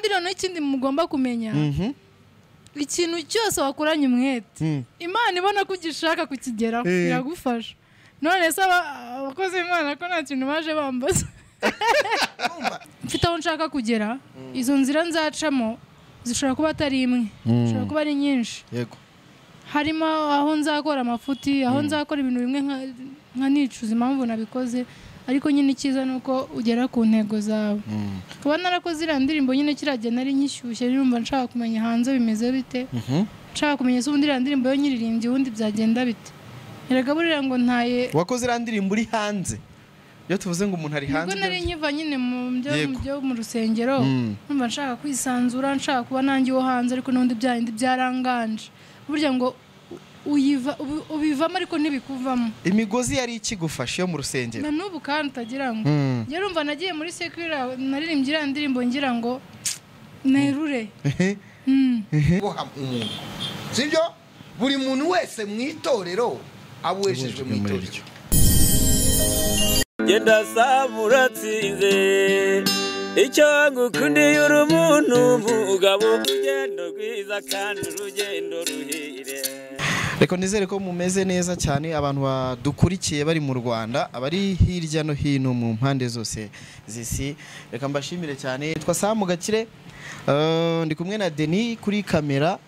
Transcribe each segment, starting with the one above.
Kandi noneho ikindi mugomba kumenya, ikintu cyose wakoranye umwete, Imana ibona ko ugishaka kukigeraho, iragufasha. None se abakozi b'Imana ko nta kintu baje bambaza? Mfite aho nshaka kugera, izo nzira nzacamo zishobora kuba atari imwe, zishobora kuba ari nyinshi. Yego. Harimo aho nzakora amafuti, aho nzakora ibintu bimwe nka nicuza impamvu nabikoze, ariko nyine icyiza ni uko ugera ku ntego zawe. Kuba narakoze iriya ndirimbo nyine kiriya nari nyishyushye, numva nshaka kumenya hanze bimeze bite, nshaka kumenya se ubundi iriya ndirimbo yo nyiririmbye ubundi byagenda bite. Erega buriya ngo ntaye. Wakoze iriya ndirimbo uri hanze? Iyo tuvuze ngo umuntu ari hanze, nibwo nari nkiva nyine mu byo mu rusengero, numva nshaka kwisanzura, nshaka kuba nanjye uwo hanze, ariko n'ubundi byindi byaranganje. Burya ngo ubivamo ariko ntibikuvamo. Imigozi yari ikigufasha yo mu rusengero? Na n'ubu kandi utagira ngo njye urumva nagiye muri secular, naririmbye iriya ndirimbo ngira ngo nerure. Umuntu sibyo, buri muntu wese mu itorero abuheshejwe mu itorero. Genda samuratsinze icyo ngukundiye uri umuntu mugabo, urugendo rwiza kandi urugendo ruhire. Reka nizere ko mumeze neza cyane abantu badukurikiye bari mu Rwanda, abari hirya no hino mu mpande zose z'isi. Reka mbashimire cyane. Twa Samu Gakire, ndi kumwe na Denis kuri kamera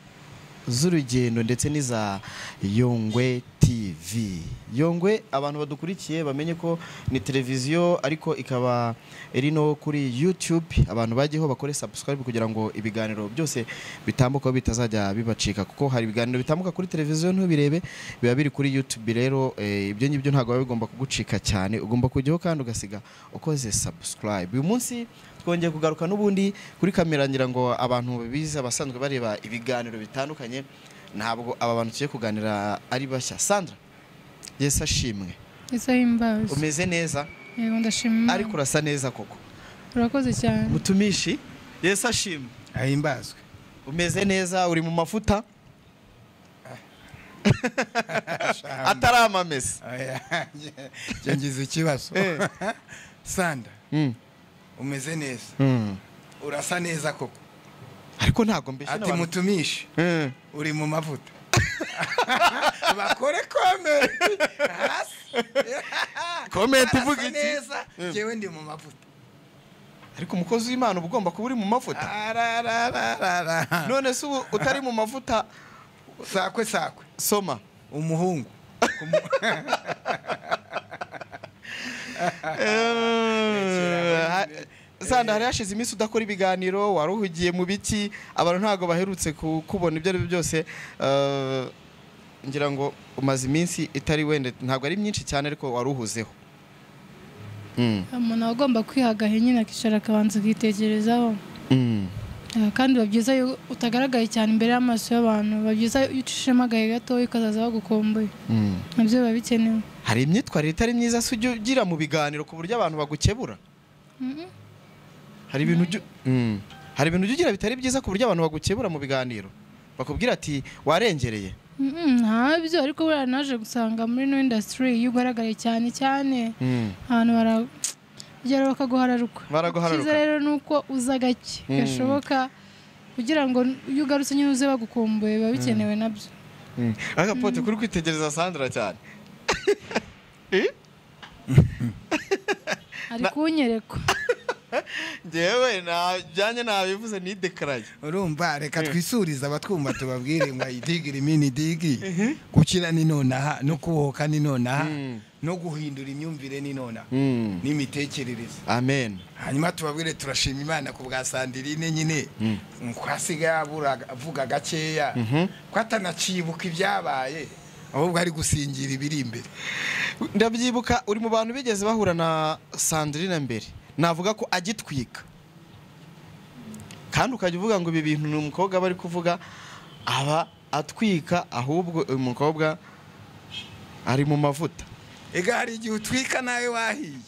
z'urugendo ndetse n'iza Yongwe TV. Yongwe, abantu badukurikiye bamenye ko ni televiziyo ariko ikaba iri no kuri YouTube. Abantu bajyeho bakore subscribe kugira ngo ibiganiro byose bitambuka bitazajya bibacika, kuko hari ibiganiro bitambuka kuri televiziyo ntubirebe, biba biri kuri YouTube. Rero ibyo ngibyo ntabwo biba bigomba kugucika cyane, ugomba kujyaho kandi ugasiga ukoze subscribe. Uyu munsi twongeye kugaruka n'ubundi kuri kamera, ngira ngo abantu bize abasanzwe bareba ibiganiro bitandukanye, ntabwo aba bantu tugiye kuganira ari bashya. Sandra, Yesu ashimwe. Yesu ahimbazwe. Umeze neza? Yego, ndashima. Ariko urasa neza koko. Urakoze cyane. Mutumishi, Yesu ashimwe. Ahimbazwe. Umeze neza, uri mu mafuta? Ataramamesa. Ngize ikibazo. Sandra, umeze neza. Urasa neza koko. Ariko ntago mbeshye. Ati mutumishi, uri mu mavuta. Bakore comment hasi. Comment ivuga iki? Neza, jewe ndi mu mavuta. Ariko umukozi w'Imana uba ugomba kuba uri mu mavuta. None se ubu utari mu mavuta? Sakwe sakwe. Soma. Umuhungu. Sandra, hari hashize iminsi udakora ibiganiro, waruhugiye mu biki, abantu ntago baherutse kukubona. Ibyo ari byo byose ngira ngo umaze iminsi itari wenda ntabwo ari myinshi cyane, ariko waruhuzeho. Umuntu agomba kwihagahe nyine, akicara akabanza akitekerezaho. Kandi biba byiza iyo utagaragaye cyane imbere y'amaso y'abantu, biba byiza iyo ucishemo agahe gato ukazaza bagukomboye, nabyo biba bikenewe. Hari imyitwarire itari myiza se ujya ugira mu biganiro ku buryo abantu bagukebura? Hari ibintu ujya ugira bitari byiza ku buryo abantu bagukebura mu biganiro, bakubwira ati warengereye? Ntabyo, ariko buriya naje gusanga muri no industry iyo ugaragaye cyane cyane abantu baragera bakaguhararuka. Icyiza rero ni uko uza gake gashoboka kugira ngo iyo ugarutse nyine uze bagukumbuye, biba bikenewe nabyo. Agapote kuri kwitegereza Sandra cyane. Ari kunyerekwa. Njyewe najyanye nabivuze nidekaraye. Urumva, reka twisurize abatwumva tubabwire ngo ayidigire imini digi, gukira ni nonaha, no kubohoka ni nonaha, no guhindura imyumvire ni nonaha, n'imitekerereze. Amen. Hanyuma tubabwire turashima Imana ku bwa Sandrine nyine, ko asigaye avuga gakeya, ko atanacibuka ibyabaye, ahubwo ari gusingira ibiri imbere. Ndabyibuka uri mu bantu bigeze bahura na Sandrine mbere, navuga ko agitwika, kandi ukajya uvuga ngo ibi bintu ni umukobwa bari kuvuga aba atwika, ahubwo uyu mukobwa ari mu mavuta. Ega hari igihe utwika nawe wahiye.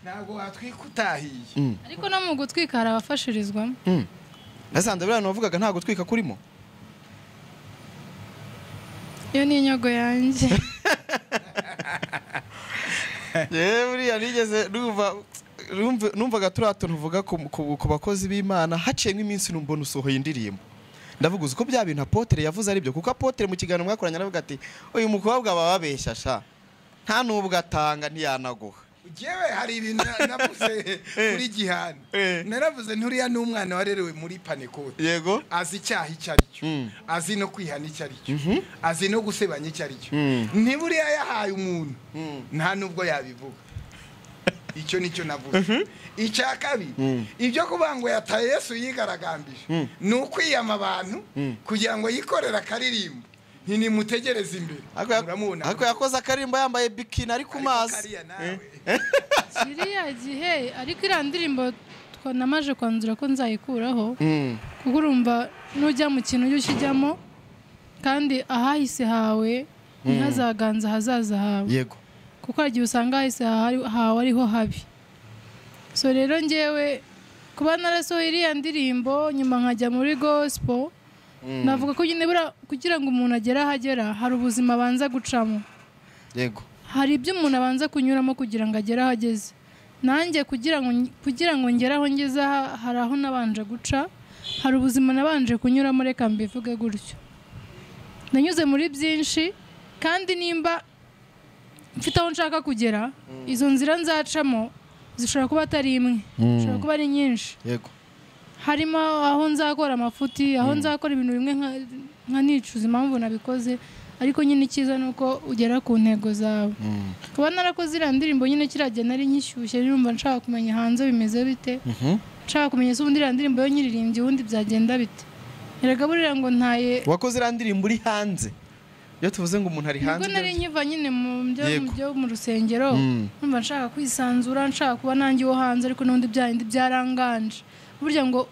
Ntabwo watwika utahiye. Ariko no mu gutwika hari abafashirizwamo. Nasanze buriya navugaga nta gutwika kurimo. Iyo ni inyogo yanjye. Yewe buriya nigeze numva Numvaga turiya tuntu uvuga ku bakozi b'Imana, haciye nk'iminsi numbona usohoye indirimbo. Ndavuga uzi ko bya bintu Apotre yavuze ari byo, kuko Apotre mu kiganiro mwakoranye aravuga ati uyu mukobwa bababeshya sha, nta nubwo atanga ntiyanaguha. Jewe hari ibintu navuze kuri Gihana. Naravuze nturiya n'umwana warerewe muri Panekote. Yego. Azi icyaha icyo ari cyo, azi no kwihana icyo ari cyo, azi no gusebanya icyo ari cyo. Ntiburiya yahaye umuntu nta nubwo yabivuga. Icyo nicyo navuze. Icya kabiri, ibyo kuvuga ngo yataye Yesu yigaragambije ni ukwiyama abantu kugira ngo yikorere akaririmbo. Ntimutegereze imbere. Ariko yakoze akarimbo yambaye bikini ari ku mazi. Kiriya gihe ariko iriya ndirimbo namaje kwanzura ko nzayikuraho, kuko urumva nujya mu kintu ujye ukijyamo, kandi ahahise hawe ntihazaganza ahazaza hawe. Yego. Kuko hari igihe usanga ahahise hawe ariho habi. So rero njyewe kuba narasohoye iriya ndirimbo nyuma nkajya muri gospel, navuga ko nyine kugira ngo umuntu agere aho agera hari ubuzima abanza gucamo. Yego. Hari ibyo umuntu abanza kunyuramo kugira ngo agere aho ageze. Nanjye kugira ngo ngere aho ngeze hari aho nabanje guca, hari ubuzima nabanje kunyuramo, reka mbivuge gutyo. Nanyuze muri byinshi, kandi nimba mfite aho nshaka kugera, izo nzira nzacamo zishobora kuba atari imwe, zishobora kuba ari nyinshi. Yego. Harimo aho nzakora amafuti, aho nzakora ibintu bimwe nka nicuza impamvu nabikoze, ariko nyine icyiza nuko ugera ku ntego zawe. Kuba narakoze iriya ndirimbo nyine kiriya gihe nari nkishyushye, numva nshaka kumenya hanze bimeze bite, nshaka kumenya se ubundi iriya ndirimbo yo nyiririmbye ubundi byagenda bite. Erega buriya ngo ntaye. Wakoze iriya ndirimbo uri hanze? Iyo tuvuze ngo umuntu ari hanze, nibwo nari nkiva nyine mu byo mu rusengero, numva nshaka kwisanzura, nshaka kuba nanjye uwo hanze, ariko n'ubundi byindi byaranganje. Burya ngo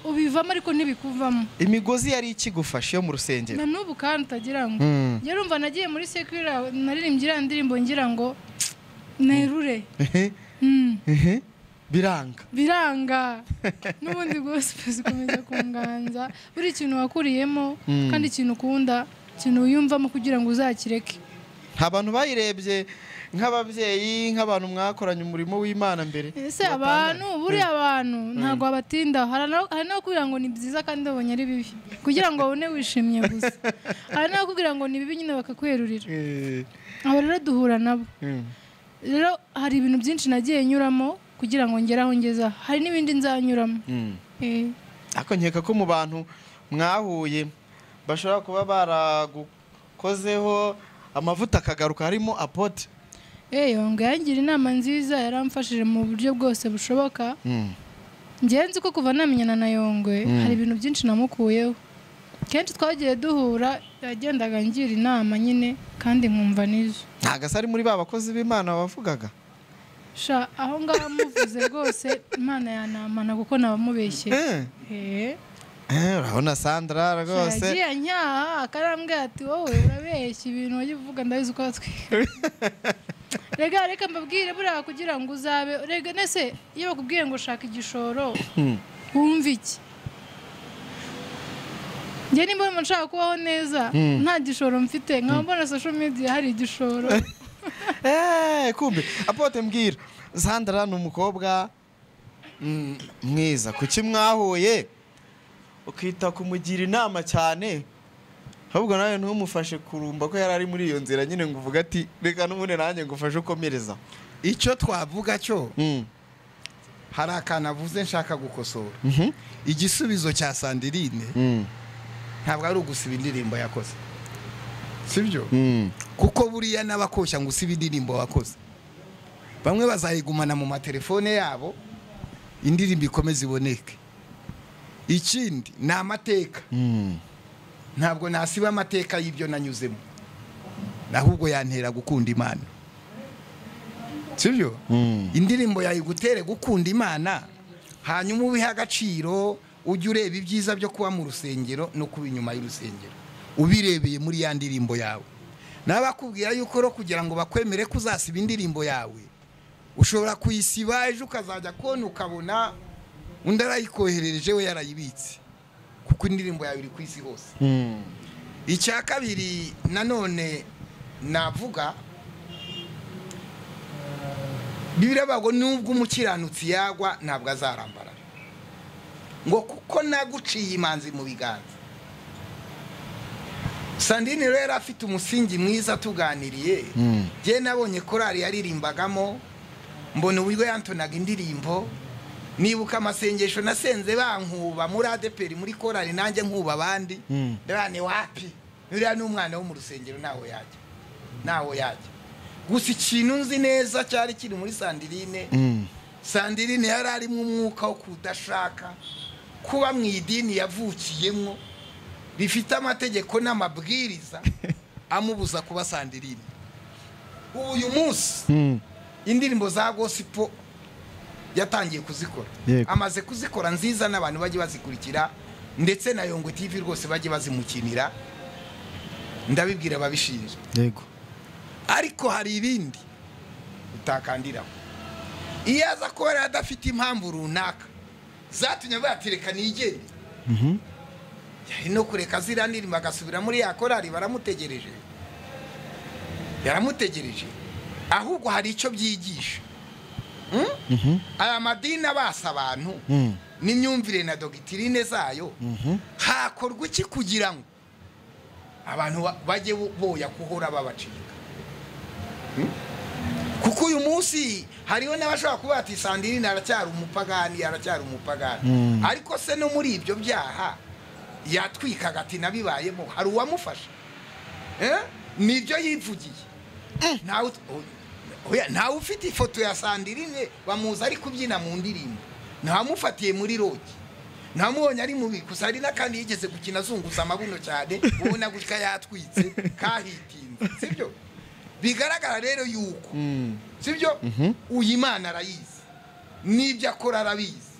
ubivamo ariko ntibikuvamo. Imigozi yari ikigufasha yo mu rusengero. Na n'ubu kandi utagira ngo njye urumva nagiye muri secular naririmbye iriya ndirimbo ngira ngo nerure. Biranga. Biranga. N'ubundi gospel zikomeza kunganza. Buri kintu wakuriyemo kandi ikintu ukunda, ikintu wiyumvamo kugira ngo uzakireke. Nta bantu bayirebye nk'ababyeyi, nk'abantu mwakoranye umurimo w'Imana mbere. Ese abantu buri abantu ntago abatinda, hari n'abakubwira ngo ni byiza kandi babonye ari bibi kugira ngo babone wishimye gusa. Hari n'abakubwira ngo ni bibi nyine bakakwerurira. Abo rero duhura nabo. Rero hari ibintu byinshi nagiye nyuramo kugira ngo ngere aho ngeza, hari n'ibindi nzanyuramo. Ariko nkeka ko mu bantu mwahuye bashobora kuba baragukozeho amavuta akagaruka, harimo Apotre. Ngo yangira inama nziza, yaramfashije mu buryo bwose bushoboka. Njye nzi ko kuva namenyana na Yongwe hari ibintu byinshi namukuyeho. Kenshi twagiye duhura yagendaga ngira inama nyine kandi nkumva nizo. Ntago ari muri ba bakozi b'Imana bavugaga. Sha aho ngaho muvuze rwose Imana yanamana kuko nabamubeshye. Urabona Sandra rwose yagiye nyaha akarambwira ati wowe urabeshya ibintu wajya uvuga ndabizi uko watwika. Rega reka mbabwire buriya kugira ngo uzabe, rega nese iyo bakubwiye ngo ushaka igishoro wumva iki? Njye nimba nshaka kubaho neza nta gishoro mfite, nkaba mbona social media hari igishoro. Kumbe Apotre mbwira, Sandra ni umukobwa mwiza, kuki mwahuye ukita kumugira inama cyane, ahubwo nawe ntumufashe kurumba ko yari ari muri iyo nzira nyine ngo uvuga ati reka n'ubundi nanjye ngufashe ukomereza. Icyo twavuga cyo hari akantu avuze nshaka gukosora. Igisubizo cya Sandrine ntabwo ari ugusiba indirimbo yakoze, sibyo? Kuko buriya n'abakoshya ngo usibe indirimbo wakoze, bamwe bazayigumana mu matelefone yabo, indirimbo ikomeze iboneke. Ikindi ni amateka. Ntabwo nasiba amateka y'ibyo nanyuzemo, ahubwo yantera gukunda Imana, sibyo? Indirimbo yayigutere gukunda Imana, hanyuma ubihe agaciro, ujye ureba ibyiza byo kuba mu rusengero no kuba inyuma y'urusengero, ubirebeye muri ya ndirimbo yawe. Nabakubwira yuko ro kugira ngo bakwemere ko uzasiba indirimbo yawe, ushobora kuyisiba ejo ukazajya kona ukabona undi arayikoherereje we yarayibitse, kuko indirimbo yawe iri ku isi hose. Icya kabiri nanone navuga, Bibiliya bago nubwo umukiranutsi yagwa ntabwo azarambarara, ngo kuko naguciye imanzi mu biganza. Sandrine rero yari afite umusingi mwiza tuganiriye. Jye nabonye korali yaririmbagamo, mbona uburyo yantonaga indirimbo, nibuka amasengesho nasenze bankuba muri ADEPR muri korali nanjye nkuba abandi. Ndabane wapi, uriya ni umwana wo mu rusengero, ntaho yajya, ntaho yajya. Gusa ikintu nzi neza cyari kiri muri Sandrine, Sandrine yari arimo umwuka wo kudashaka kuba mu idini yavukiyemo rifite amategeko n'amabwiriza amubuza kuba Sandrine. Ubu uyu munsi indirimbo za gospel yatangiye kuzikora, amaze kuzikora nziza n'abantu bajye bazikurikira, ndetse na Yongwe TV rwose bajye bazimukinira, ndabibwira ababishinzwe. Yego. Ariko hari ibindi utakandiraho. Iyo aza kuba yari adafite impamvu runaka zatumye batireka nigende, yari no kureka ziriya ndirimbo agasubira muri ya korali, baramutegereje, yaramutegereje. Ahubwo hari icyo byigisha. Aya madini abasa abantu n'imyumvire na dogitirine zayo, hakorwa iki kugira ngo abantu bajye boya kuhora babacika? Kuko uyu munsi hariho n'abashobora kuba ati Sandrine aracyari umupagani, aracyari umupagani. Ariko se no muri ibyo byaha yatwikaga ati nabibayemo, hari uwamufasha? Nibyo yivugiye. Ntawe ufite ifoto ya Sandrine bamuzi ari kubyina mu ndirimbo, ntawamufatiye muri rogi, ntamubonye ari mubi. Gusa hari n'akandi yigeze gukina azunguza amabuno cyane, ubona gutya yatwitse kahitinze, sibyo? Bigaragara rero yuko sibyo, uyu Imana arayizi n'ibyo akora arabizi.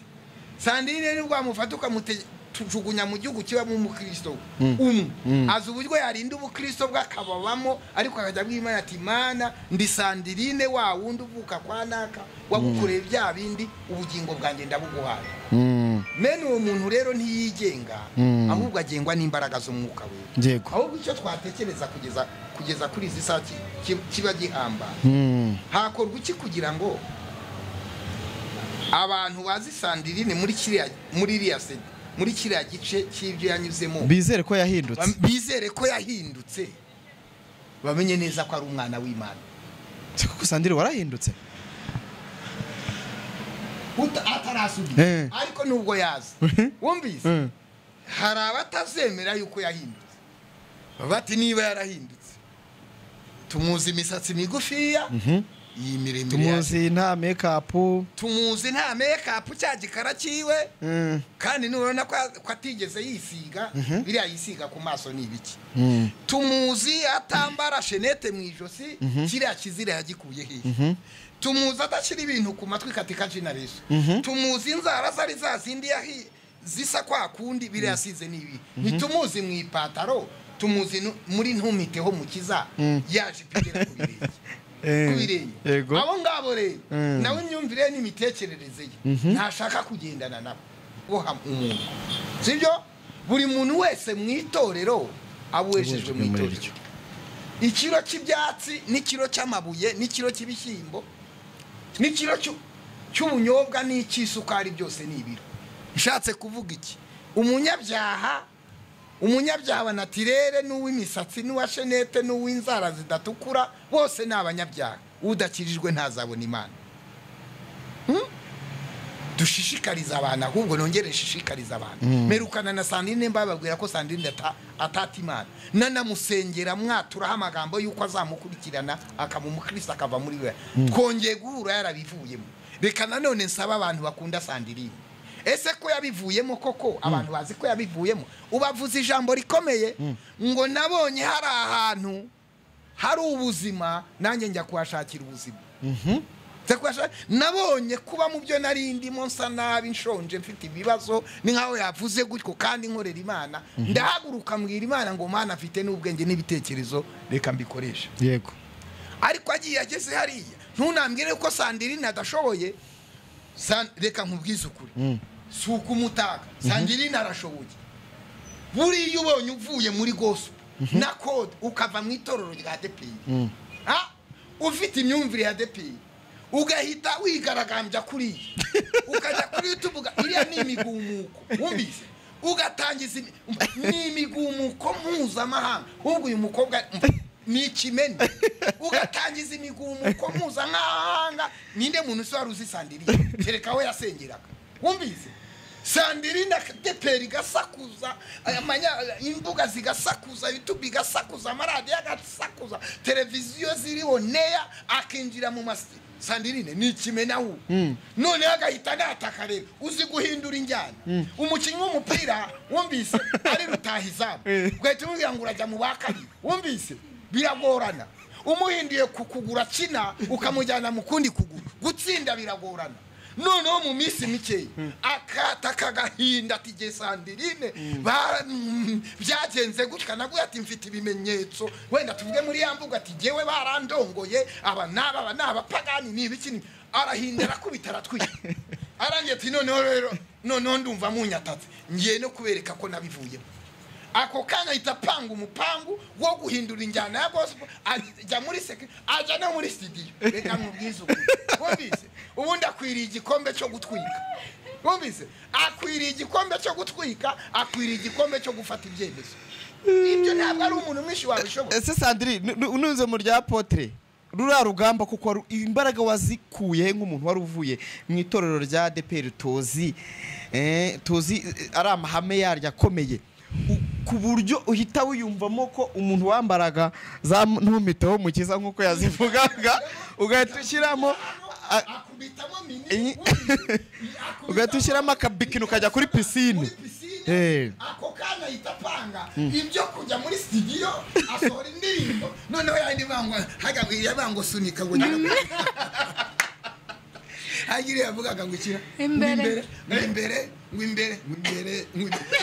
Sandrine nibwo amufata ukamujugunya mu gihugu kibamo umukristo umwe, azi uburyo yarinda ubukristo bw'akababamo, ariko akajya abwira Imana ati Mana ndi Sandrine wa wundi uvuka kwa naka wagukoreye bya bindi, ubugingo bwanjye ndabuguhaye. Mene uwo muntu rero ntiyigenga, ahubwo agengwa n'imbaraga z'umwuka we. Ahubwo icyo twatekereza kugeza kuri izi saa kiba gihamba, hakorwa iki kugira ngo abantu bazi Sandrine muri kiriya muri iriya muri kiriya gice cy'ibyo yanyuzemo bizere ko yahindutse, bizere ko yahindutse, bamenye neza ko ari umwana w'Imana. Kuko Sandrine warahindutse atarasubiye, ariko nubwo yaza wumvise hari abatazemera yuko yahindutse, bati niba yarahindutse tumuzi imisatsi migufiya, iyi miremire, tumuzi nta make-up, tumuzi nta make-up, cya gikara cyiwe, kandi nubona ko atigeze yisiga biriya yisiga ku maso ni ibiki, tumuzi atambara shenete mu ijosi, kiriya kizira yagikuye hehe, tumuzi adashyira ibintu ku matwi katika jina Yesu, tumuzi inzara zari zazindi zisa kwa kundi biriya asize nibi, ntitumuzi mu ipataro, tumuzi muri ntumiteho mukiza yaje pigera ku birenge. Abo ngabo rero nawe imyumvire n'imitekerereze ye ntashaka kugendana nabo boha umuntu, sibyo? Buri muntu wese mu itorero abuhejejwe mu itorero. Ikiro cy'ibyatsi n'ikiro cy'amabuye n'ikiro cy'ibishyimbo n'ikiro cy'ubunyobwa n'icy'isukari byose ni ibiro. Nshatse kuvuga iki? Umunyabyaha, umunyabyaha natirere n'uw'imisatsi n'uwa shenete n'uw'inzara zidatukura bose ni abanyabyaha. Udakirijwe ntazabona Imana. Dushishikariza abantu, ahubwo nongere nshishikariza abantu. Merukana na Sandrine mbababwira ko Sandrine atata Imana, nanamusengera mwaturaho amagambo yuko azamukurikirana akaba umukristo akava muri we. Twongeye guhura yarabivuyemo. Reka nanone nsaba abantu bakunda Sandrine, ese ko yabivuyemo koko? Abantu bazi ko yabivuyemo. Ubavuze ijambo rikomeye ngo nabonye hari ahantu hari ubuzima, nanjye njya kuhashakira ubuzima. Nabonye kuba mu byo nari ndimo nsa nabi nshonje mfite ibibazo, ni nkaho yavuze gutyo kandi nkorera Imana, ndahaguruka mbwira Imana ngo Mana mfite n'ubwenge n'ibitekerezo reka mbikoresha. Yego. Ariko agiye ageze hariya, ntunambwire ko Sandrine adashoboye. Reka nkubwize ukuri, si ukumutaka, Sandrine arashoboye. Buriya ubonye uvuye muri gospel na code ukava mu itorero rya ADEPR, ufite imyumvire ya ADEPR, Ugahita wigaragambya kuri ukajya kuri YouTube iriya ni imigumuko wumvise ugatangiza ni imigumuko mpuzamahanga ahubwo uyu mukobwa ni ikimene ugatangiza imigumuko mpuzamahanga ninde muntu se wari uzi Sandrine kereka we yasengeraga wumvise Sandrine deperi gasakuza imbuga zigasakuza YouTube igasakuza amaradiyo agasakuza televiziyo ziriho neya akinjira mu masi Sandrine ni ikimena wu none agahita nataka rero uzi guhindura injyana umukinnyi w'umupira wumvise ari rutahizamu ugahita umubwira ngo urajya mu bakari wumvise biragorana umuhinduye ku kugura kina ukamujyana mu kundi kuguru gutsinda biragorana noneho mu minsi mikeya akataka agahinda ati jye Sandrine byagenze gutya naguye ati mfite ibimenyetso wenda tuvuge muri ya mvugo ati jyewe barandongoye aba n'aba aba n'abapagani ni ibiki arahinda arakubita aratwika arangiye ati noneho rero noneho ndumva munyatatse ngiye no kubereka ko nabivuyemo ako kanya ahita apanga umupangu wo guhindura injyana ya gospel ajya muri seke ajya no muri studio reka nkubwize ukuri wumvise ubundi akwiriye igikombe cyo gutwika wumvise akwiriye igikombe cyo gutwika akwiriye igikombe cyo gufata ibyemezo ibyo ntabwo ari umuntu mwinshi wabishobora. Ese Sandrine ununze mu rya Apotre ruriya rugamba kuko imbaraga wazikuye nk'umuntu wari uvuye mu itorero rya ADEPR tuzi tuzi ari amahame yaryo akomeye ku buryo uhita wiyumvamo ko umuntu wambaraga za ntumiteho mukiza nk'uko yazivugaga ugahita ushyiramo ugahita ushyiramo akabikini ukajya kuri pisine ako kanya ahita apanga ibyo kujya muri studio asohora indirimbo noneho yandi bangwa hagabwiriye bango sunika ngo hagiriye yavugaga ngo ikira imbere imbere imbere imbere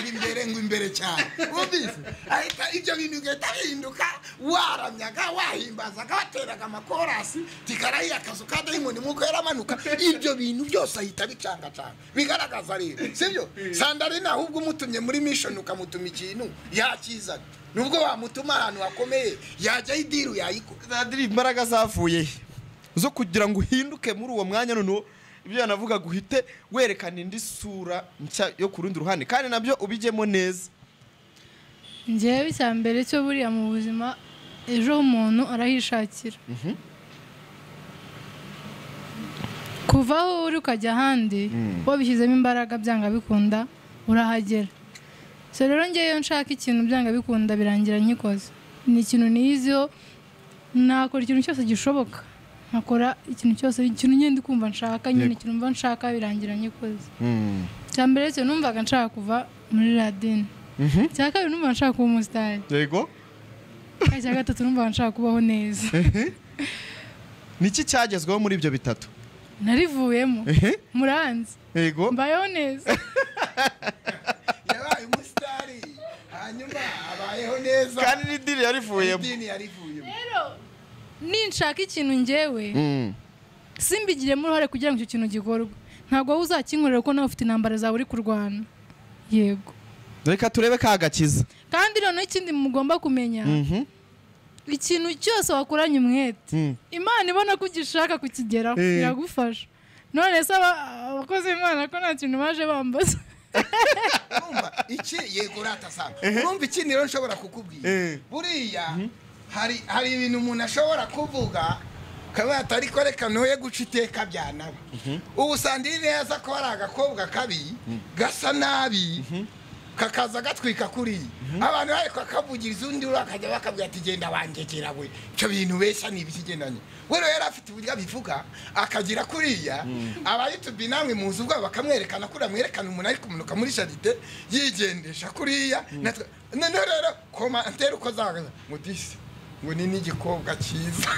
imbere imbere cyane wumvise ahita ibyo bintu bigahita bihinduka waramyaga wahimbazaga wateraga amakorasi tikarayi akazu ka dayimoni muko yaramanuka ibyo bintu byose ahita bicangacanga bigaragaza rero sibyo Sandrine ahubwo umutumye muri mission ukamutuma ikintu yakizana nubwo wamutuma ahantu hakomeye yajya idiru yayikora. Sandrine imbaraga zavuye zo kugira ngo uhinduke muri uwo mwanya noneho ibyo yanavuga guhite werekana indi sura nshya yo ku rundi ruhande kandi nabyo ubijyemo neza. Njyewe icya mbere cyo buriya mu buzima ejo umuntu arahishakira kuva aho uri ukajya ahandi wabishyizemo imbaraga byanga bikunda urahagera. So rero njyewe iyo nshaka ikintu byanga bikunda birangira nkikoze ni ikintu niyiziho nakora ikintu cyose gishoboka nkakora ikintu cyose ikintu nyine ndi kumva nshaka nyine ikintu mva nshaka birangira nyikoze. Cya mbere cyo numvaga nshaka kuva muri radini. Cya kabiri numvaga nshaka kuba umusitari. Yego. Cya gatatu numvaga nshaka kubaho neza. Niki cyagezweho muri ibyo bitatu? Narivuyemo. Muranzi. Yego. Mbayeho neza. Yabaye umusitari hanyuma abayeho neza. Kandi n'idini yarivuyemo. Idini yarivuyemo. Rero ninshaka ikintu njyewe simbigiremo uruhare kugira ngo icyo kintu gikorwe ntabwo wowe uzakinkorera kuko nawe ufite intambara zawe uri kurwana. Yego reka turebe ka gakiza. Kandi noneho ikindi mugomba kumenya ikintu cyose wakoranye umwete Imana ibona ko ugishaka kukigeraho iragufasha. None se abakozi b'Imana ko nta kintu baje bambaza? Urumva iki yego ratasanga urumva ikindi rero nshobora kukubwira buriya hari ibintu umuntu ashobora kuvuga kaba atariko reka ntoye guca iteka byanaba. Ubu Sandrine yaza ko ari agakobwa kabi gasa nabi kakaza gatwika kuri abantu ariko akavugiriza undi urakajya bakabwira ati genda wangegera we icyo bintu besha ni ibikigendanye. We rero yari afite uburyo abivuga akagira kuriya aba YouTube namwe muzi ubwo bakamwerekana kuri amwerekana umuntu ari kumunuka muri charite yigendesha kuriya noneho rero commentaire uko zaga mudisi ngo ni n'igikobwa cyiza.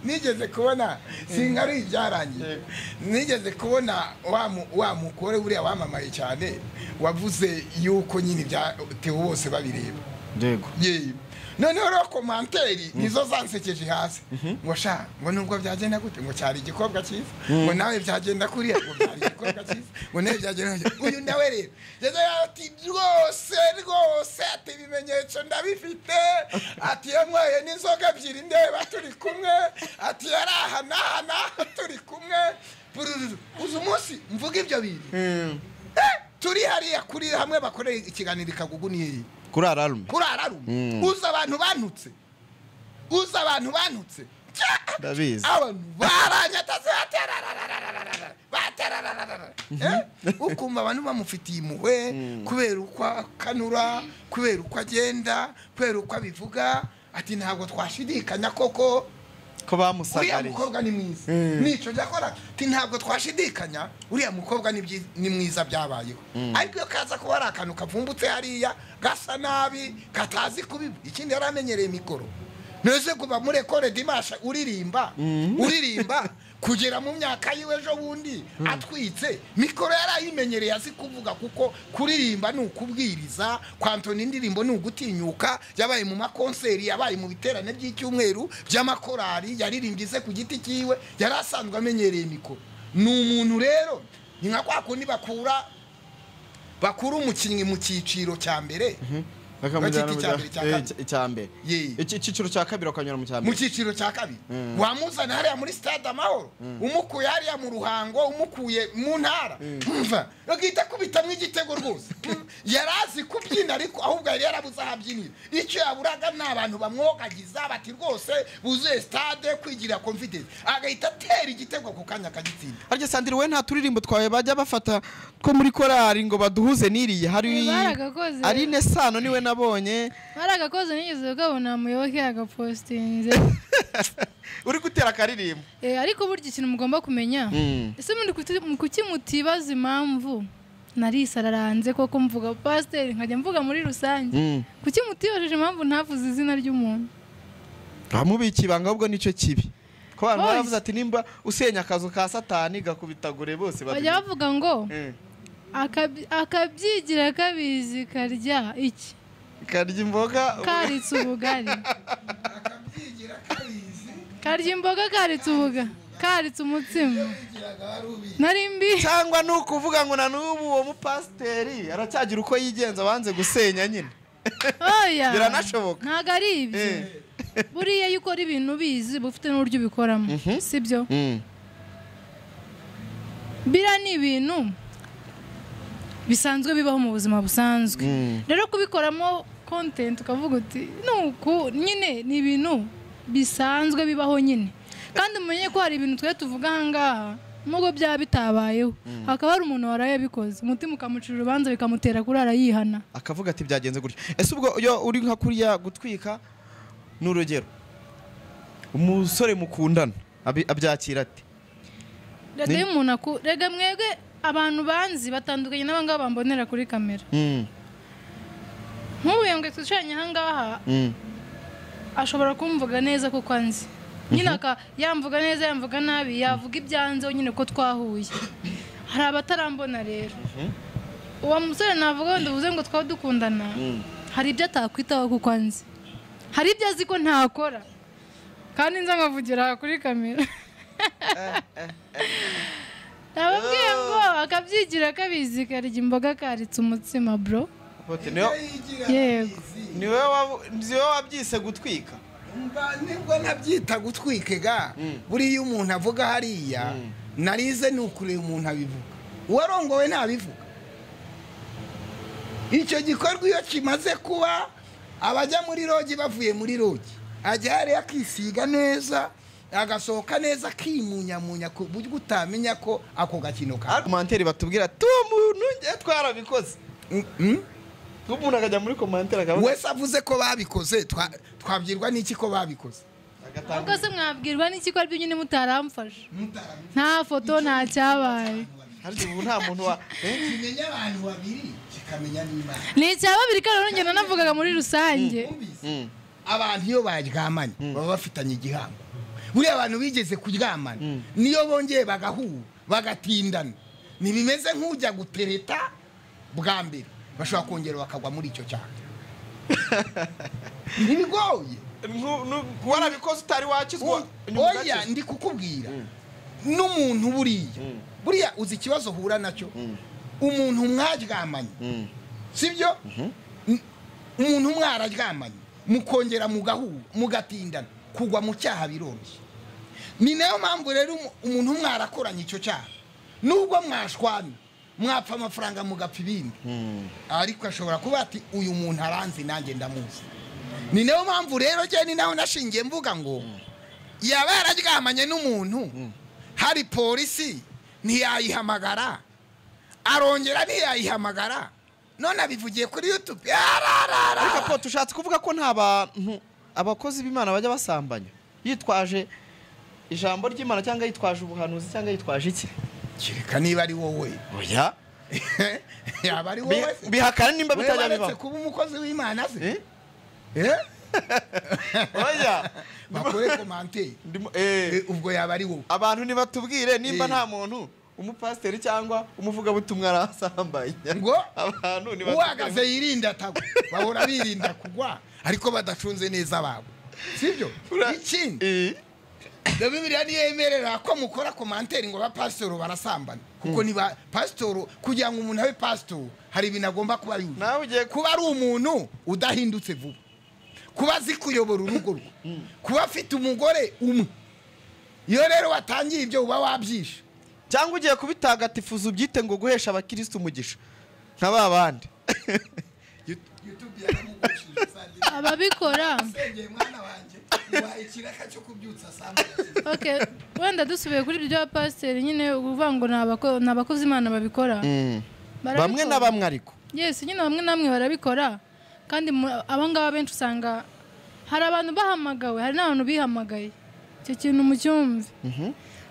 Nigeze kubona singari ibyarangiye nigeze kubona wa mukore buriya wamamaye cyane wavuze yuko nyine bya Theo bose babireba. Yego. Ye Noneho rero komanteri nizo zansekeje hasi ngo sha ngo nubwo byagenda gute ngo cyari igikobwa cyiza, ngo nawe byagenda kuriya, ngo byari igikobwa cyiza, ngo nawe byagenda. Uyu nawe rero yaje ati rwose rwose, ati ibimenyetso ndabifite, ati yanyweye n'inzoga ebyiri ndeba turi kumwe, ati yari aha n'aha n'aha turi kumwe. Uzi umunsi mvuga ibyo bintu turi hariya kuri hamwe bakorera ikiganiro ikagugu ni kuri ararume, kuri ararume. Uzi abantu bantutse, uzi abantu bantutse, ndabizi abantu baranyataze baterarararara, ukumva abantu bamufitiye impuhwe kubera uko akanura, kubera uko agenda, kubera uko abivuga, ati ntabwo twashidikanya koko ko bamusagariye. Uriya mukobwa ni mwiza, nico jakora ati ntabwo twashidikanya uriya mukobwa ni mwiza byabayeho. Ariko iyo kaza kuba ari akantu kavumbutse hariya gasa nabi katazi kubivuga, ikindi yaramenyereye mikoro nese kuva muri ekore dimasha uririmba uririmba kugera mu myaka yiwe ejo bundi atwitse mikoro yarayimenyereye azi kuvuga, kuko kuririmba ni ukubwiriza, kwantona indirimbo ni ugutinyuka. Yabaye mu makonseri, yabaye mu biterane by'icyumweru by'amakorari, yaririmbye ku giti cyiwe, yarasanzwe amenyereye mikoro. Ni umuntu rero ni nka kwa kundi bakura umukinnyi mu cyiciro cya mbere bakamujyana icya mbere, icyiciro cya kabiri bakanyura mu cya mbere, mu cyiciro cya kabiri wamuzana hariya muri stade Amahoro, umukuye hariya mu Ruhango, umukuye mu ntara, umva bagahita kubitamwe igitego rwose. Yarazi kubyina ariko ahubwo yari yarabuze ahabyinira. Icyo yaburaga ni abantu bamwogagiza bati rwose buzuye stade kwigira confidence, agahita atera igitego ku kanya akagitsinda. Harya Sandrine we nta turirimbo twawe bajya bafata two muri korari ngo baduhuze n'iriya hari ari Nesano niwe nabonye baragakoze, nigeze ukabona Muyoboke yagapostinze uri gutera akaririmbo. Ariko burya ikintu mugomba kumenya, ese muri kuki mutibaza impamvu narisararanze koko mvuga pasiteri nkajya mvuga muri rusange? Kuki mutibajije impamvu ntavuze izina ry'umuntu? Bamubika ibanga ahubwo nicyo kibi, ko abantu baravuze ati nimba usenya akazu ka Satani gakubitagure bose bajya bavuga ngo akabyigira kabizi karya iki karya imboga karitse ubugari, akabyigira kabizi karya imboga karitse ubugari karitse umutsima nari mbi. Cyangwa nukuvuga ngo na n'ubu uwo mupasiteri aracyagira uko yigenza banze gusenya nyine. Oya biranashoboka, ntago ari ibyo. Buriya iyo ukora ibintu bizi bufite n'uburyo ubikoramo, sibyo? Biriya ni ibintu bisanzwe bibaho mu buzima busanzwe. Rero kubikoramo content ukavuga uti nuku nyine ni ibintu bisanzwe bibaho nyine. Kandi umenye ko hari ibintu twe tuvuga aha ngaha nubwo byaba bitabayeho, hakaba hari umuntu warayabikoze umutima ukamucira urubanza bikamutera kurara yihana akavuga ati byagenze gutyo. Ese ubwo iyo uri nka kuriya gutwika n'urugero umusore mukundana abyakira ati rega iyo umuntu aku rega mwebwe abantu banzi batandukanye n'abangaba bambonera kuri kamera. Nk'ubu ngo twicaranye aha ngaha ashobora kumvuga neza kuko anzi nyine, yamvuga neza yamvuga nabi, yavuga ibyanze nyine ko twahuye. Hari abatarambona rero uwo musore navuga wenda uvuze ngo twaba dukundana, hari ibyo atakwitaho kuko anzi, hari ibyo azi ko ntakora kandi nza nkavugira kuri kamera. Nababwiye ngo akabyigira kabizi karya imboga karitse umutsima bro. Yego niwe wabyise gutwika. Nibwo nabyita gutwike ga. Buriya umuntu avuga hariya narize ni ukureba umuntu abivuga, uwarongowe ntabivuga. Icyo gikorwa iyo kimaze kuba abajya muri rogi bavuye muri rogi, ajya hariya akisiga neza agasohoka neza akimunyamunya ku buryo utamenya ko ako gakino ka komanteri batubwira tumuntu nge twarabikoze. Umuntu akajya muri komanteri akavuga wese avuze ko babikoze, twabyirwa n'iki ko babikoze? Ahubwo se mwabwirwa n'iki ko aribyo nyine mutaramfasha? Nta foto nta cyabaye. Harya ubu nta muntu wa kimenya abantu babiri kikamenya n'Imana. Ni icya babiri kandi nongera navugaga muri rusange. Abantu iyo baryamanye baba bafitanye igihango. Buriya abantu bigeze kuryamana niyo bongeye bagahura bagatindana, ntibimeze nk'ujya gutereta bwa mbere, bashobora kongera bakagwa muri icyo cyaha. Ntibigoye. Warabikoze utari wakizwa? Oya, ndi kukubwira n'umuntu buriya uzi ikibazo uhura nacyo, umuntu mwaryamanye, sibyo? Umuntu mwararyamanye mukongera mugahura mugatindana, kugwa mu cyaha biroroshye. Ni nayo mpamvu rero umuntu mwarakoranye icyo cyaha, nubwo mwashwana mwapfa amafaranga mugapfa ibindi, ariko ashobora kuba ati uyu muntu aranzi nanjye ndamuzi. Ni nayo mpamvu rero njye ni naho nashingiye mvuga ngo yaba yararyamanye n'umuntu, hari polisi ntiyayihamagara, arongera ntiyayihamagara, none abivugiye kuri YouTube. Ariko po tushatse kuvuga ko nta bantu abakozi b'Imana bajya basambanya yitwaje ijambo ry'Imana cyangwa yitwaje ubuhanuzi cyangwa yitwaje iki? Kereka niba ari wowe. Oya. Yaba ari wowe. Bihakana nimba bitajya bibaho. Wewe kuba umukozi w'Imana se? Oya. Bakore commenter. Ubwo yaba ari wowe. Abantu nibatubwire nimba nta muntu umupasiteri cyangwa umuvugabutumwa arasambanya. Ngo abantu nibatubwire. Uhagaze yirinda atagwa. Bahora birinda kugwa ariko badacunze neza babo. Sibyo? Ikindi. Bibiliya ntiyemerera ko mukora commentaire ngo abapasitoro barasambana, kuko niba pasitoro kugira ngo umuntu abe pasitoro hari ibintu agomba kuba yuzuye. Nawe ugiye kuba ari umuntu udahindutse vuba, kuba azi kuyobora urugo rwe, kuba afite umugore umwe. Iyo rero watangiye ibyo uba wabyishe, cyangwa ugiye kubitagatifuza ubyite ngo guhesha abakristo umugisha nka ba bandi. YouTube yaramugushije ababikora. Sengeye mwana wanjye ikiraka cyo kubyutsa samba. Okay, wenda dusubiye kuri ibyo pasiteri nyine uvuga ngo nabakozi Imana babikora. Bamwe na bamwe ariko. Yes, nyine bamwe namwe barabikora. Kandi abangaba benshi usanga hari abantu bahamagawe, hari n'abantu bihamagaye. Icyo kintu mucyumve.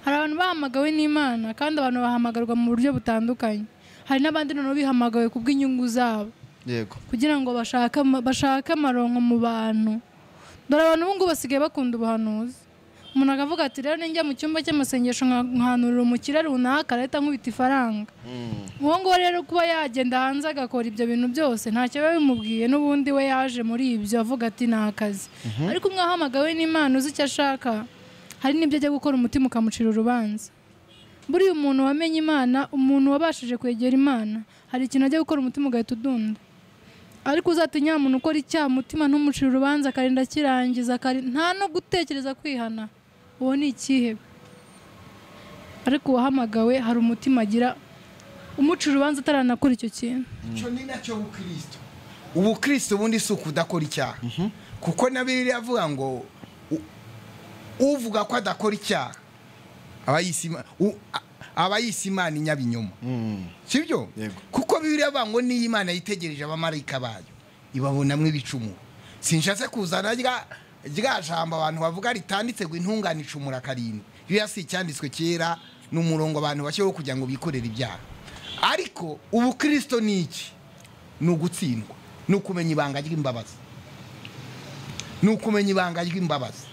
Hari abantu bahamagawe n'Imana kandi abantu bahamagarwa mu buryo butandukanye. Hari n'abandi noneho bihamagawe kubw'inyungu zabo. Yego. Kugira ngo bashaka amaronko mu bantu. Dore abantu ubu ngubu basigaye bakunda ubuhanuzi. Umuntu akavuga ati rero ninjya mu cyumba cy'amasengesho nkanurira umukire runaka arahita nkubita ifaranga. Uwo nguwo rero kuba yagenda hanze agakora ibyo bintu byose ntacyo biba bimubwiye, n'ubundi we yaje muri ibyo avuga ati ni akazi. Ariko umwahamagawe n'Imana uzi icyo ashaka, hari n'ibyo ajya gukora umutima ukamucira urubanza. Buriya umuntu wamenye Imana, umuntu wabashije kwegera Imana, hari ikintu ajya gukora umutima ugahita udunda. Ariko uzatinya umuntu ukora icyaha umutima ntumucira urubanza akarinda kirangiza, nta no gutekereza kwihana, uwo ni ikihebe. Ariko uwahamagawe hari umutima agira umucira urubanza ataranakora icyo kintu. Icyo ni nacyo ubukristo. Ubukristo ubundi si ukudakora icyaha, kuko na Bibiliya avuga ngo uvuga ko adakora icyaha aba yise Imana inyabinyoma. Sibyo? Kuko Bibiliya avuga ngo niyo Imana yitegereje abamarayika bayo ibabonamwe ibicumuro. Sinshatse kuzana rya jambo abantu bavuga ritanditse ngo intungane icumura karindwi. Bibiliya si icyanditswe kera, ni umurongo abantu bashyiraho kugira ngo bikorere ibyaha. Ariko ubukristo ni iki? Ni ugutsindwa, ni ukumenya ibanga ry'imbabazi. Ni ukumenya ibanga ry'imbabazi.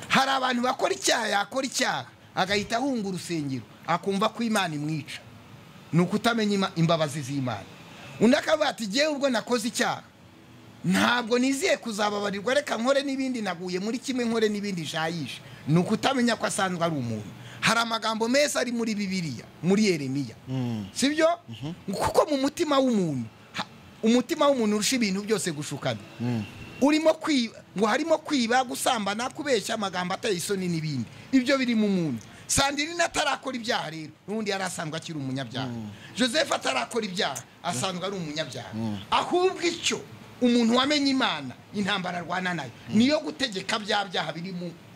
Hari abantu bakora icyaha, yakora icyaha agahita ahunga urusengero akumva ko Imana imwica. Ni ukutamenya imbabazi z'Imana. Undi akavuga ati jyewe ubwo nakoze icyaha ntabwo niziye kuzababarirwa, reka nkore n'ibindi, naguye muri kimwe nkore n'ibindi nshayisha. Ni ukutamenya ko asanzwe ari umuntu. Hari amagambo meza ari muri Bibiliya, muri Yeremiya. Sibyo? Kuko mu mutima w'umuntu, umutima w'umuntu urusha ibintu byose gushukana. Urimo kwiba, ngo harimo kwiba, gusambana, kubeshya, amagambo ateye isoni n'ibindi. Ibyo biri mu muntu. Sandrine atarakora ibyaha rero n'ubundi yarasanzwe akiri umunyabyaha. Joseph atarakora ibyaha asanzwe ari umunyabyaha. Ahubwo icyo umuntu wamenye Imana intambara arwana nayo niyo gutegeka bya byaha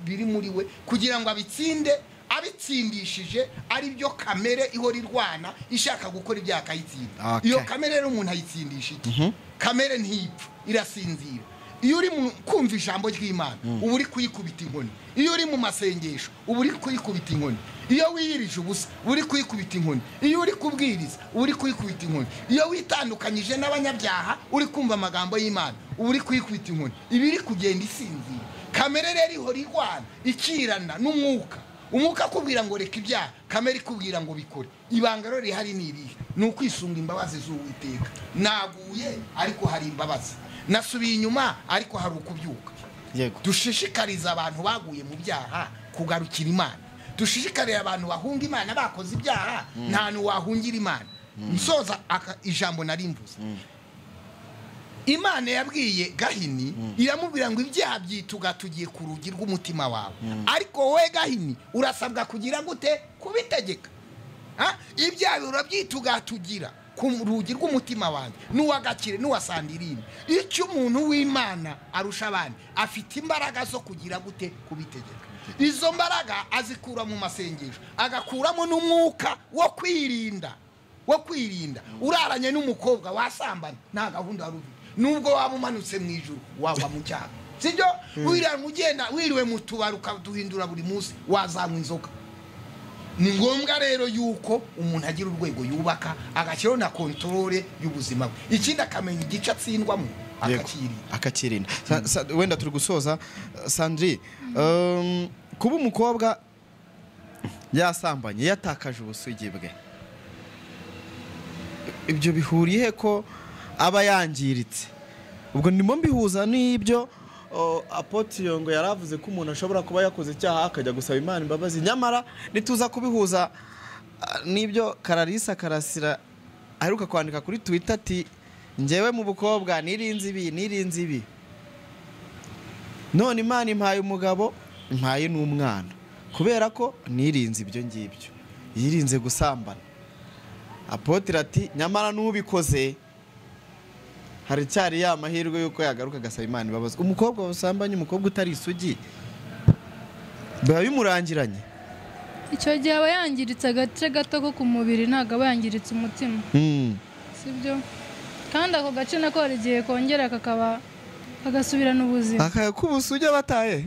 biri muri we kugira ngo abitsinde, abitsindishije ari byo kamere ihora irwana ishaka gukora ibyaha akayitsinda. Iyo kamere rero umuntu ayitsindisha iki? Kamere ntipfa, irasinzira. Iyo uri kumva ijambo ry'Imana uba uri kuyikubita inkoni. Iyo uri mu masengesho uba uri kuyikubita inkoni. Iyo wiyirije ubusa uba uri kuyikubita inkoni. Iyo uri kubwiriza uba uri kuyikubita inkoni. Iyo witandukanyije n'abanyabyaha uri kumva amagambo y'Imana uba uri kuyikubita inkoni. Iba iri kugenda isinzira. Kamere rero ihora irwana ikirana n'umwuka. Umwuka akubwira ngo reka ibyaha, kamere ikubwira ngo bikore. Ibanga rero rihari ni irihe? Ni ukwisunga imbabazi z'Uwiteka. Naguye ariko hari imbabazi. Nasubiye inyuma ariko hari ukubyuka. Yego. Dushishikariza abantu baguye mu byaha kugarukira Imana. Dushishikariye abantu bahunga Imana bakoze ibyaha, nta hantu wahungira Imana. Nsoza ijambo narimvuze. Imana yabwiye Gahini iramubwira ngo ibyaha byituga tugiye ku rugi rw'umutima wawe. Ariko wowe Gahini urasabwa kugira gute? Kubitegeka. Ibyaha urabyituga tugira ku rugi rw'umutima wanjye n'uwagakire n'uwasandirine. Icyo umuntu w'Imana arusha abandi afite imbaraga zo kugira gute? Kubitegeka. Izo mbaraga azikura mu masengesho, agakuramo n'umwuka wo kwirinda. Uraranye n'umukobwa wasambana nta gahunda wari ufite, nubwo waba umanutse mu ijuru wagwa mu cyaha, sibyo? Wiraranye ugenda wiriwe mu tubari ukaduhindura buri munsi wazanywa inzoga. Ni ngombwa rero yuko umuntu agira urwego yubaka, agashyiraho na kontorore y'ubuzima bwe, ikindi akamenya igice atsindwamo akakirinda. Wenda turi gusoza Sandri, kuba umukobwa yasambanye yatakaje ubusugi bwe, ibyo bihuriye ko aba yangiritse? Ubwo ndimo mbihuza n'ibyo Apotre ngo yaravuze ko umuntu ashobora kuba yakoze icyaha akajya gusaba Imana imbabazi, nyamara nituza kubihuza n'ibyo Kararisa Karasira aheruka kwandika kuri Twitter ati njyewe mu bukobwa nirinze ibi nirinze ibi, none Imana impaye umugabo impaye n'umwana kubera ko nirinze ibyo ngibyo, yirinze gusambana. Apotre ati nyamara n'ubikoze hari cyari ya mahirwe yuko yagaruka agasaba Imana imbabazi. Umukobwa wasambanye, umukobwa utari isugi, biba bimurangiranye. Icyo gihe aba yangiritse agace gato ko ku mubiri, ntabwo aba yangiritse umutima, sibyo? Kandi ako gace nako hari igihe kongera kakaba kagasubirana ubuzima. Akaya k'ubusugi abataye.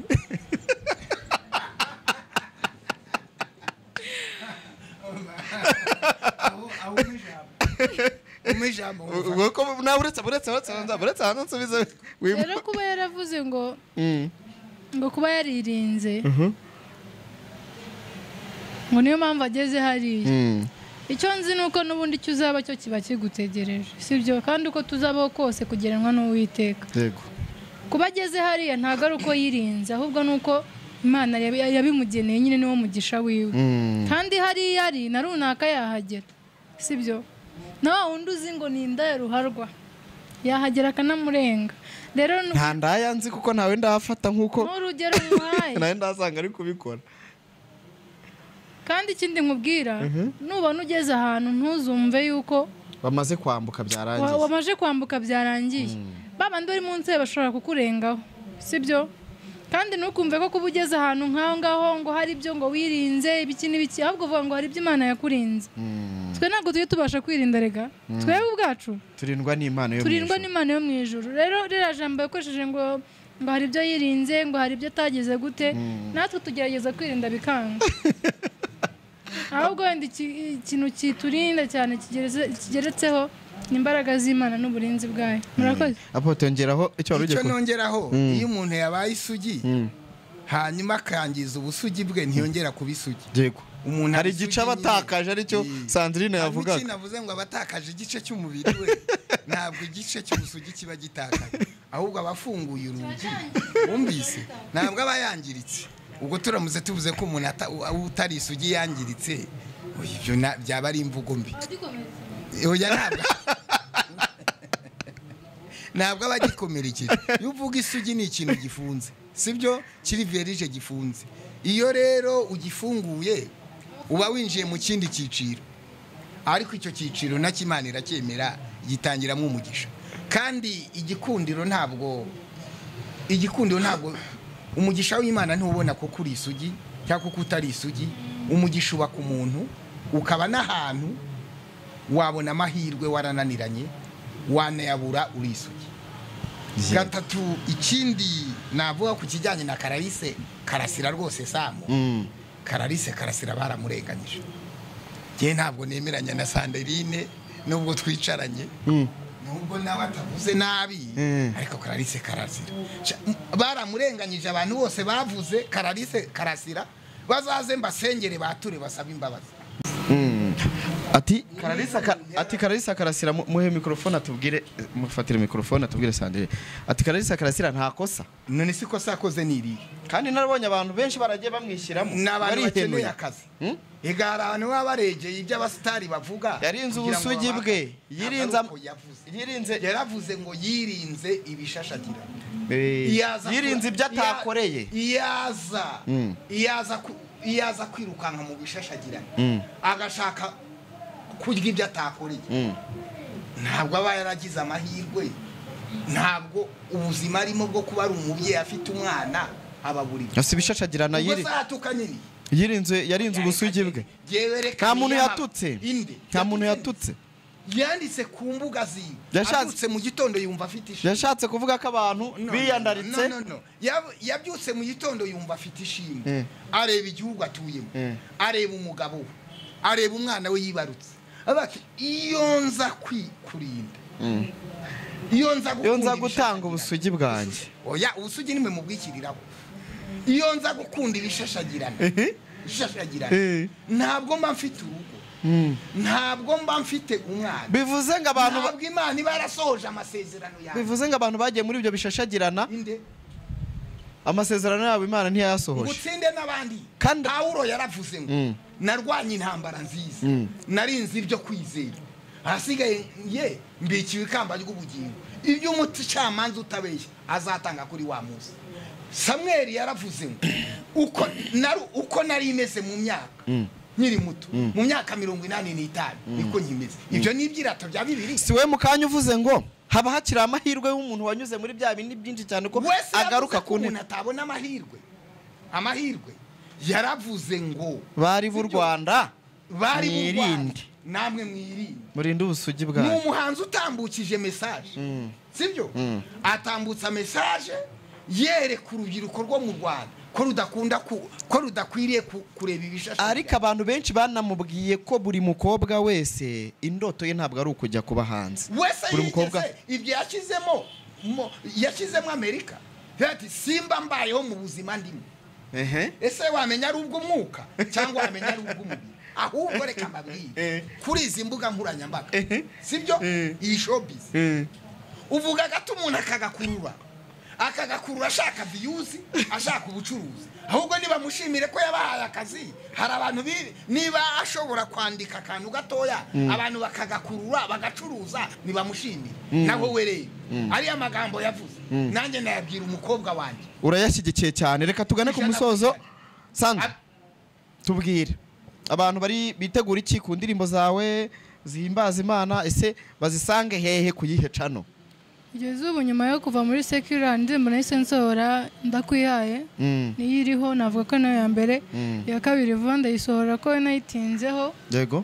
Rero kuba yaravuze ngo kuba yaririnze ngo niyo mpamvu ageze hariya. Icyo nzi ni uko n'ubundi icyo uzaba cyo kiba kigutegereje, sibyo? Kandi uko tuzabaho kose kugeranwa n'Uwiteka. Kuba ageze hariya ntabwo ari uko yirinze, ahubwo ni uko Imana yabimugeneye nyine, niwo mugisha wiwe. Kandi hariya ari na runaka yahagera, sibyo? Na wundi uzi ngo ni indaya ruharwa yahagera akanamurenga. Rero nta ndaya nzi kuko ntawe ndahafata nkuko n'urugero muhaye nawe ndasanga ari kubikora. Kandi ikindi nkubwira, nubona ugeze ahantu ntuzumve yuko bamaze kwambuka byarangiye. Wamaze kwambuka byarangiye, babandi bari munsi bashobora kukurengaho, sibyo? Kandi ntukumve ko kuba ugeze ahantu nk'aho ngaho ngo hari ibyo ngo wirinze ibiki n'ibiki, ahubwo uvuga ngo hari ibyo Imana yakurinze. Twe ntabwo tujye tubasha kwirinda rega, twebwe ubwacu turindwa n'Imana yo mu ijuru. Turindwa n'Imana yo mu ijuru. Rero ririya jambo yakoresheje ngo hari ibyo yirinze, ngo hari ibyo atageze gute, natwe tugerageza kwirinda bikanga. Ahubwo wenda ikintu kiturinda cyane kigeretseho ni imbaraga z'Imana n'uburinzi bwayo. Murakoze. Apotre, ngeraho icyo wari ugiye kuvuga. Icyo nongeraho, iyo umuntu yabaye isugi hanyuma akangiza ubusugi bwe ntiyongera kuba isugi. Yego. Umuntu hari igice abatakaje aricyo Sandrine yavugaga. Iki navuze ngo abatakaje igice cy'umubiri we, ntabwo igice cy'ubusugi kiba gitakaye, ahubwo abafunguye urugi wumvise ntabwo aba yangiritse. Ubwo turamuze tuvuze ko umuntu utari isugi yangiritse, ibyo byaba ari imvugo mbi. Oya, ntabwo aba agikomerekeje. Iyo uvuga isugi ni ikintu gifunze, sibyo? Kiri verije gifunze. Iyo rero ugifunguye uba winjiye mu kindi cyiciro, ariko icyo cyiciro nacyo Imana iracyemera, gitangiramo umugisha. Kandi igikundiro ntabwo umugisha w'Imana ntubona kuko uri isugi cyangwa kuko utari isugi. Umugisha uba ku muntu, ukaba n'ahantu wabona amahirwe warananiranye, wanayabura uri isugi. Gatatu, ikindi navuga ku kijyanye na Karalise Karasira, rwose Samu Karalise Karasira baramurenganyije. Njye ntabwo nemeranya na Sandrine nubwo twicaranye, nubwo nawe atavuze nabi, ariko Karalise Karasira baramurenganyije. Abantu bose bavuze Karalise Karasira bazaze mbasengere bature basabe imbabazi. Ati Kararisa, ati Kararisa Karasira, muhe microphone atubwire, mufatire microphone atubwire Sandrine. Ati Kararisa Karasira nta kosa. None si kosa akoze niri. Kandi narabonye abantu benshi baragiye bamwishyiramo. N'abantu bakeneye akazi. Egara abantu babaregeye ibyo abasitari bavuga. Yarinze ubusugi bwe. Yirinze yaravuze ngo yirinze ibishashagira. Yirinze ibyo atakoreye. Iyaza kwirukanka mu bishashagirana. Agashaka kurya ibyo atakoreye. Ntabwo aba yaragize amahirwe. Ntabwo ubuzima arimo bwo kuba ari umubyeyi afite umwana ababurira. Ese ibishashagirana yirinze yarinze ubusugi bwe. Nta muntu yatutse. Nta muntu yatutse. Yanditse ku mbuga ziwe. Yabyutse mu gitondo yumva afite ishimwe. Yashatse kuvuga ko abantu biyandaritse. No. Yabyutse mu gitondo yumva afite ishimwe. Areba igihugu atuyemo. Areba umugabo we. Areba umwana we yibarutse. Abati iyo nza kwikurinda. Iyo nza gutanga ubusugi bwanjye. Oya, ubusugi nimwe mubwikiriraho. Iyo nza gukunda ibishashagirana. Ibishashagirana. Ntabwo mba mfite urugo. Ntabwo mba mfite umwana. Bivuze ngo abantu ntabwo Imana ibarasohoje amasezerano yawe. Bivuze ngo abantu bagiye muri ibyo bishashagirana. Amasezerano yabo Imana ntiyayasohoje. Ngutsinde n'abandi. Pawulo yaravuze ngo narwanye intambara nziza. Narinze ibyo kwizera. Ahasigaye ye mbikiwe ikamba ry'ubugingo. Ibyo umucamanza utabeshya azatanga kuri wa munsi. Samuel yaravuze ngo uko nari imeze mu myaka nkiri muto mu myaka 85 niko nkimeze. Ibyo ni ibyirato bya Bibiliya. Si we mukanya uvuze ngo haba hakiri amahirwe y'umuntu wanyuze muri bya bindi byinshi cyane ko agaruka ku ntebe atabona amahirwe. Amahirwe yaravuze ngo bari b'u Rwanda bari b'u Rwanda namwe mwirinde murinde ubusugi bwanyu. Ni umuhanzi utambukije message, sibyo? Atambutsa message yereka urubyiruko rwo mu Rwanda ko rudakunda ko rudakwiriye kureba ibishasha. Ariko abantu benshi banamubwiye ko buri mukobwa wese indoto ye ntabwo ari ukujya kuba hanze. Buri mukobwa ibyo yashyizemo Amerika. Ati simba mbayeho mu buzima ndimo. Ese wamenya ari ubw'umwuka cyangwa wamenya ari ubw'umubiri? Ahubwo reka mbabwire kuri izi mbuga nkoranyambaga, sibyo? Iyi showbiz uvuga gato umuntu akagakurura ashaka views, ashaka ubucuruzi. Ahubwo niba mushimire ko yabahaye akazi. Hari abantu niba ashobora kwandika akantu gatoya abantu bakagakurura bagacuruza, nibamushimire. Naho we rero ari amagambo yavuze nanjye nayabwira umukobwa wanjye. Urayashyigikiye cyane. Reka tugane ku musozo. Sandra, tubwire abantu bari bitegura iki ku ndirimbo zawe zihimbaza Imana, ese bazisange hehe kuyihe cano? Kugeza ubu nyuma yo kuva muri secular indirimbo nahise nsohora ndakwihaye, niyo iriho navuga ko nayo ya mbere. Iya kabiri vuba ndayisohora ko nayitinzeho. Yego.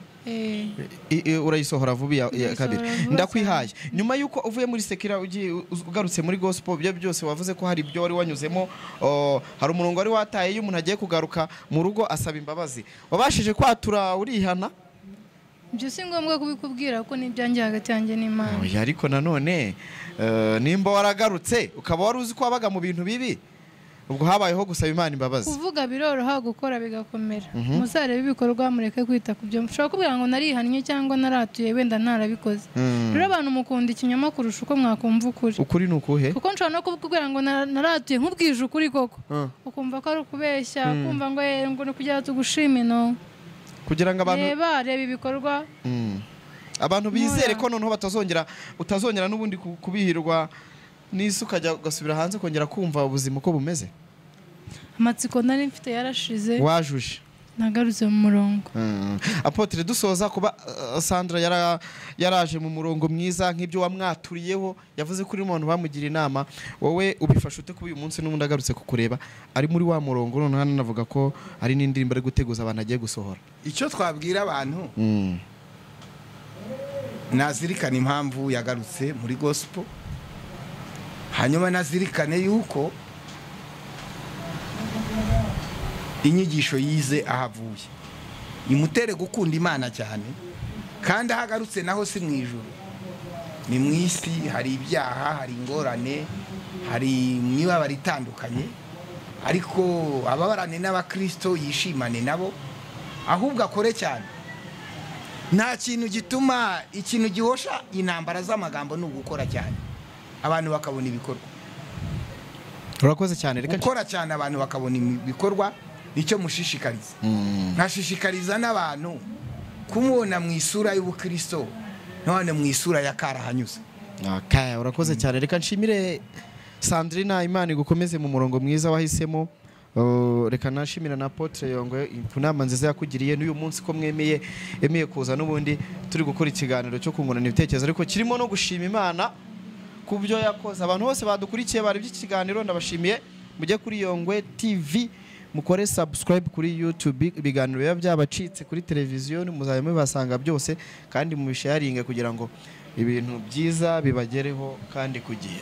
Urayisohora vuba iya kabiri ndakwihaye. Nyuma yuko uvuye muri secular ugiye ugarutse muri gospel, ibyo byose wavuze ko hari ibyo wari wanyuzemo, hari umurongo wari wataye iyo umuntu agiye kugaruka mu rugo asaba imbabazi. Wabashije kwatura urihana? Ibyo si ngombwa kubikubwira ko n'ibyanjye hagati yanjye n'Imana. Oya, ariko nanone nimba waragarutse ukaba wari uzi ko wabaga mu bintu bibi, ubwo habayeho gusaba Imana imbabazi. Kuvuga biroroha, gukora bigakomera. Muzarebe ibikorwa mureke kwita ku byo. Mushobora kubwira ngo narihannye cyangwa naratuye wenda ntarabikoze. Rero abantu mukunda ikinyoma kurusha uko mwakumva ukuri. Ukuri ni ukuhe? Kuko nshobora no kubwira ngo naratuye nkubwije ukuri koko. Ukumva ko ari ukubeshya, ukumva ngo ngo ni kugira tugushime no. Kugira ngo abantu reba ibikorwa abantu bizere ko noneho utazongera n'ubundi kubihirwa n'isi ukajya ugasubira hanze kongera kumva ubuzima uko bumeze. Amatsiko nari mfite yarashize. Wajuje. Nagarutse mu murongo. Apotre, dusoza kuba Sandra yaraje mu murongo mwiza nk'ibyo wamwaturiyeho, yavuze ko uri umuntu bamugira inama, wowe ubifasha ute kuba uyu munsi n'ubundi agarutse kukureba ari muri wa murongo? Noneho anavuga ko ari n'indirimbo ari guteguza abantu agiye gusohora. Icyo twabwira abantu, nazirikana impamvu yagarutse muri gospel, hanyuma nazirikane yuko inyigisho yize ahavuye imutere gukunda Imana cyane, kandi ahagarutse naho si mu ijuru, ni mu isi. Hari ibyaha, hari ingorane, hari imibabaro itandukanye, ariko ababarane n'abakristo yishimane nabo, ahubwo akore cyane. Nta kintu gituma ikintu gihosha intambara z'amagambo ni ugukora cyane, abantu bakabona ibikorwa. Urakoze cyane, reka gukora cyane abantu bakabona ibikorwa, nicyo mushishikariza. Nkashishikariza n'abantu kumubona mu isura y'ubukristo none mu isura ya karahanyuze. Okay, urakoze cyane. Reka nshimire Sandrina, Imana igukomeze mu murongo mwiza wahisemo. Reka nashimira na Apotre Yongwe ku nama nziza yakugiriye n'uyu munsi ko mwemeye emeye kuza n'ubundi turi gukora ikiganiro cyo kungurana ibitekerezo, ariko kirimo no gushima Imana ku byo yakoze. Abantu bose badukurikiye bari by'ikiganiro ndabashimiye. Mujye kuri Yongwe TV mukore subscribe kuri YouTube, ibiganiro biba byabacitse kuri televiziyo muzajya mubasanga byose, kandi mubisharinge kugira ngo ibintu byiza bibagereho kandi ku gihe.